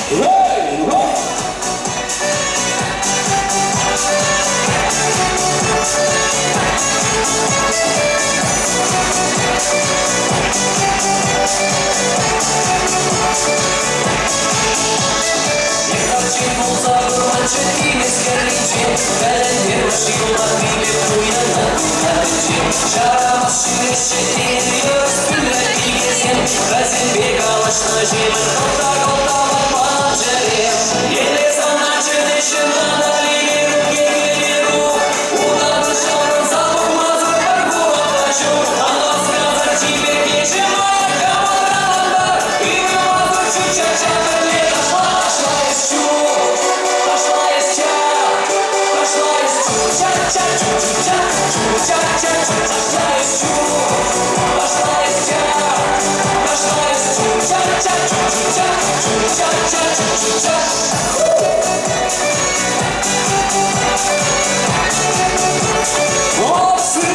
Ҫын пулса курманччӗ тинӗс хӗрринче, Пӗлӗнтермӗш юлатнипе пуянлӑх тӗнче. Ҫарамас ҫӳреҫҫӗ тенӗ йӑрӑс пӳллӗ пикесем, Вӗсемпе калаҫнӑ ҫемӗн кӑлта-кӑлта ватман чӗрем. Епле сана чӗнеҫҫӗ Натали Верук, Верук, Унтан ҫаврӑнса тухмасӑр пӗр курак та ҫук. Ан чиперкеҫӗ мая камӑран ар, чу-ча-ча пӗрле ташла, ташла эс чу, ташла эс ча, ташла эс чу-ча-ча, чу-чу-ча, чу-ча-ча, ташла эс чу, ташла эс ча, ташла эс чу-ча-ча, чу-чу-ча, чу-ча-ча, чу-чу-ча. Молодцы!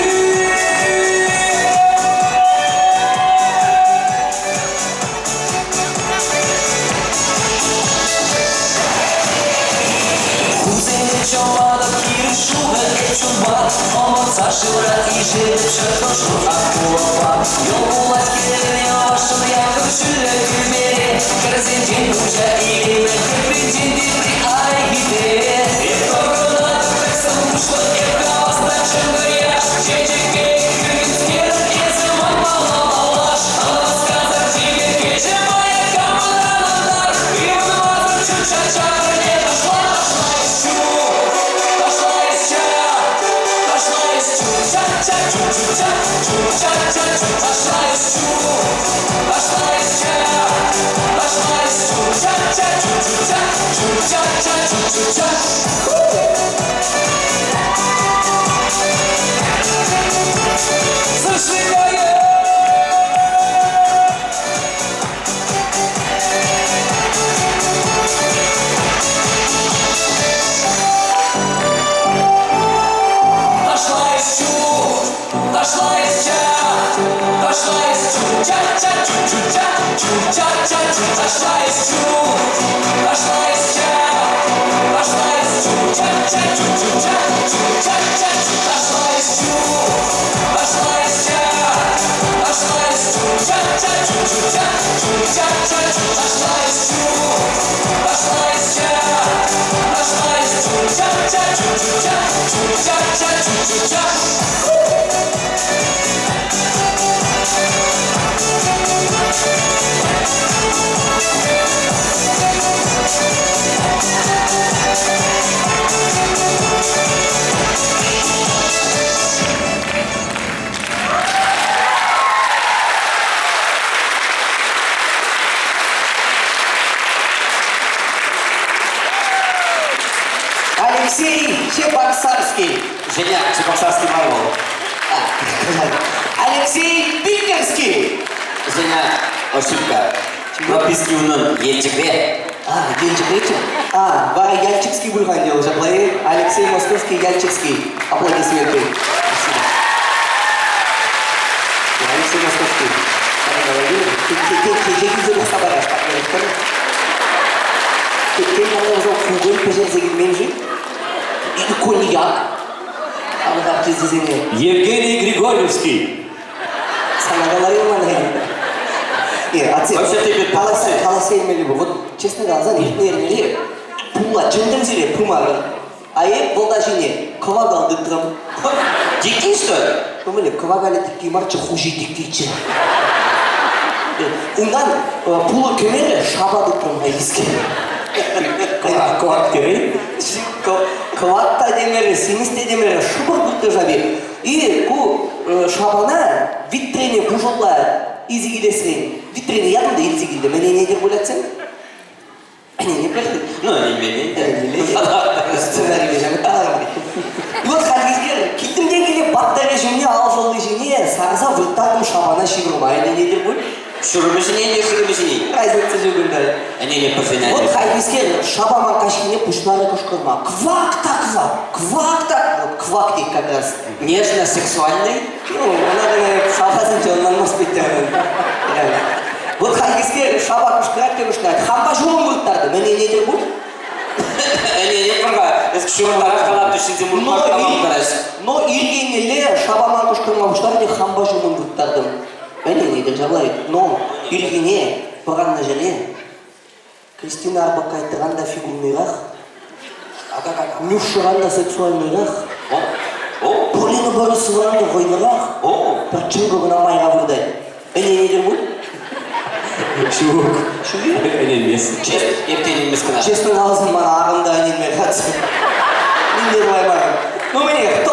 Хумсене чӑматӑп хирӗҫ шухӑ чунпа, Ӑмӑртса шывра ишетӗп ҫӑтӑн шур акулӑпа. Йӑл кулать хӗвел йӑвашшӑн якӑр ҫӳллӗ тӳпере, Хӗрсенчен куҫа илеймӗн тепринчен тепри ай хитре. Эп тӑрӑнатӑп тӗксӗм куҫлӑ, эп хаваслӑ чӑнкӑ яш, Чечек пек хӳхӗмскер, эсӗ манпала паллаш. Васкасӑр чиперкеҫӗ мая камӑнран антар, Ывӑнмасӑр чу-ча-ча пӗрле ташла, ташла эс чу, ташла эс ча, ташла эс чу-ча-ча, чу-чу-ча, чу-ча-ча, чу, ташла эс чу, ташла эс ча, ташла эс чу-ча-ча, чу-чу-ча, чу-ча-ча, чу-чу-ча. Зажигая! Пошла из чу, пошла из ча, пошла из чу, ча-ча, чу-чу-ча, чу-ча-ча, чу, пошла из чу, пошла из ча, пошла из чу, ча-ча, чу-чу-ча, чу-ча-ча, чу, пошла из чу, пошла из ча, пошла из чу, ча-ча, чу-чу-ча, чу-ча-ча, чу, пошла из чу, пошла из ча, пошла из чу, ча-ча, чу-чу-ча, чу-ча-ча, чу-чу-ча. Алексей Чебоксарский. Женя, Чебоксарский мар вӑл. Алексей Питерский. Женя, ошибка. Прописки унӑн Елчӗкре. А, Елчӗкреччӗ? А, вара Яльчикский пуль-ха ӗнтӗ ҫапла-и? Алексей Московский, Яльчикский. Аплодисменты. Спасибо. Алексей Московский. Чечек илсе тухса парас, Тен, мана уже кукӑль пӗҫерсе килмен-ши? И коньяк. Алӑках тесесене. Евгений Григорьевский. Сана каларӗ мана. Э, отец, Вообще тебе каласа, каласа илмелле пул. Вот, честно каласан, иртнӗ эрнере пулла чӗнтӗм сире пымарӑр. А эп вӑлта ҫине кӑвакал тытрӑм. Дикий, что ли? Ну, мӗнле, кӑвакалӗ дикий марччӗ, хуҫи дикийччӗ. Унтан пулӑ кӗмерӗ, шапа тытрӑм хайхискер. Кӑвак, кӑвак терӗ. Кӑвак та темерӗ, симӗс те темерӗ, шӑпӑр тытрӗ шапи. И ку шапана витрене пушӑлла илсе килесрен, витрене ятӑм та илсе килтӗм. Ӗненетӗр пуль атьсем? Ӗненетпӗр. Ну, ӗненмен те. Сценарипе ҫавӑтарӑм. И вот хальхискер килтӗм те киле батарея ҫумне ал шӑлли ҫине сарса вырттартӑм шапана ҫывӑрма. Ӗненетӗр пуль? Ҫурӑмӗ ҫине те хырӑмӗ ҫине. Разница ҫук унта. Ӗненетпӗр сене. Вот хайхискер шапа ман каҫхине пуҫларӗ кӑшкӑрма. Квак та квак, квак та вот квак тет как раз. Нежно-сексуальный? Ну, она шапасенче ӑнланмасть пек те. Вот хайхискер шапа кӑшкӑрать те кӑшкӑрать. Хампа ҫумӑн вырттартӑм. Ӗненетӗр пуль? Ӗненетпӗр-ха. Эс ҫурӑларах калатӑп, ҫынсем урӑхла калама пултараҫҫӗ. Но ир еннелле шапа ман кӑшкӑрма пуҫларӗ те хампа ҫумӑн вырттартӑм. Ӗненетӗр ҫапла. Но ирхине пӑраннӑ ҫӗре Кристина Арбакайтӑран та фигурныйрах, Нюшӑран та сексуальныйрах, Полина Борисовӑран та вӑйлӑрах, пӗр чӑнкӑ кӑна майра выртать. Ӗненетӗр пуль? Ҫук. Ҫук-и? Ӗненмест. Эп те ӗненмест кӑна. Честно каласан, мана арӑм та ӗненме хатӗр. Ним те тӑваймарӑм. Ну, мӗнех.